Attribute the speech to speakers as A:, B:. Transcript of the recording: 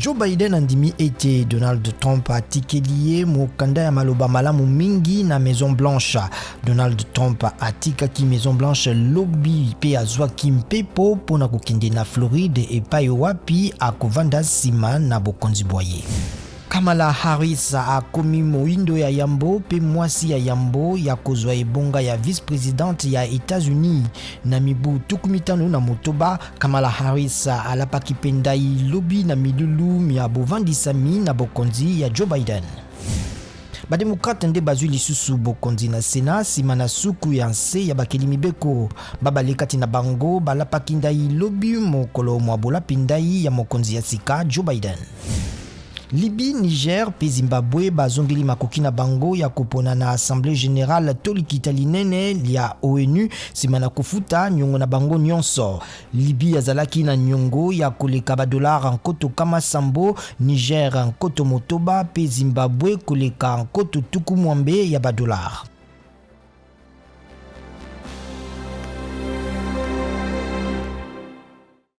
A: Joe Biden andimi ete Donald Trump atikeli ye mokanda ya maloba malamu mingi na Maison Blanche. Donald Trump atikaki Maison Blanche lobi mpe azwaki mpepo mpo na kokende na Floride epai wapi akovanda nsima na bokonzi bwa ye. Kamala Harris akomi moindo ya yambo mpe mwasi ya yambo ya kozwa ebonga ya vice-presidente ya Etats-Unis na mibu 56. Kamala Harris alapaki mpe ndai lobi na milulu mya bovandisami na bokonzi ya Joe Biden. Bademokrate nde bazwi lisusu bokonzi na Senat nsima na suku ya nse ya bakeli mibeko. Babale kati na bango balapaki ndai lobi mokolo mwa bolapi ndai ya mokonzi ya sika Joe Biden. Libye, Niger mpe Zimbabwe bazongeli makoki na bango ya kopona na Assemblee generale to likita linene lya ONU nsima na kofuta nyongo na bango nyonso. Libye azalaki na nyongo ya koleka ba dollars 70,000, Niger 6,000 mpe Zimbabwe koleka 60,000 ya ba dollars.